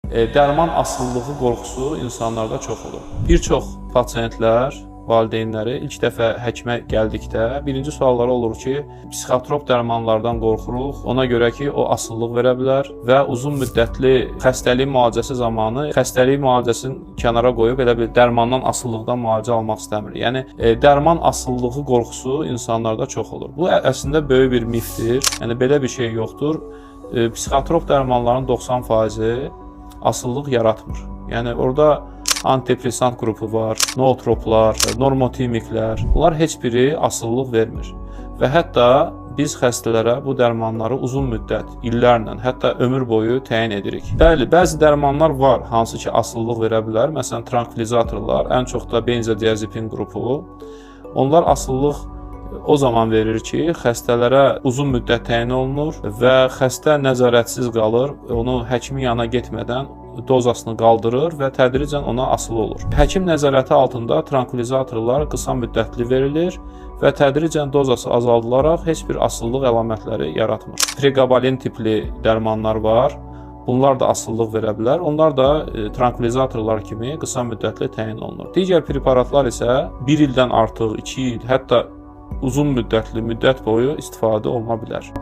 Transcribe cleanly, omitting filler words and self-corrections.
Dərman asılılığı qorxusu insanlarda çox olur. Bir çox pasientlər, valideynləri ilk dəfə həkimə gəldikdə birinci sualları olur ki, psixotrop dərmanlardan qorxuruq. Ona görə ki, o asılılıq verə bilər və uzun müddətli xəstəlik müalicəsi zamanı xəstəlik müalicəsini kənara qoyub elə bir dərmandan asılılıqdan müalicə almaq istəmir. Yəni dərman asılılığı qorxusu insanlarda çox olur. Bu əslində böyük bir mifdir. Yəni belə bir şey yoxdur. Psixotrop dərmanların 90%-i asılılıq yaratmır. Yəni orada antidepressant qrupu var, nootroplar, normotimiklər. Bunlar heç biri asılılıq vermir. Və hətta biz xəstələrə bu dərmanları uzun müddət, illərlə, hətta ömür boyu təyin edirik. Bəli, bəzi dərmanlar var, hansı ki asılılıq verə bilər. Məsələn, trankvilizatorlar, ən çox da benzodiazepin qrupu. Onlar asılılıq o zaman verir ki, xəstələrə uzun müddət təyin olunur və xəstə nəzarətsiz qalır, onu həkimin yanına getmədən dozasını qaldırır və tədricən ona asılı olur. Həkim nəzarəti altında trankvilizatorlar qısa müddətli verilir və tədricən dozası azaldılaraq heç bir asılılıq əlamətləri yaratmır. Pregabalin tipli dərmanlar var. Bunlar da asılılıq verə bilər. Onlar da trankvilizatorlar kimi qısa müddətli təyin olunur. Digər preparatlar isə 1 ildən artıq, 2 il, hətta uzun müddətli müddət boyu istifadə oluna bilər.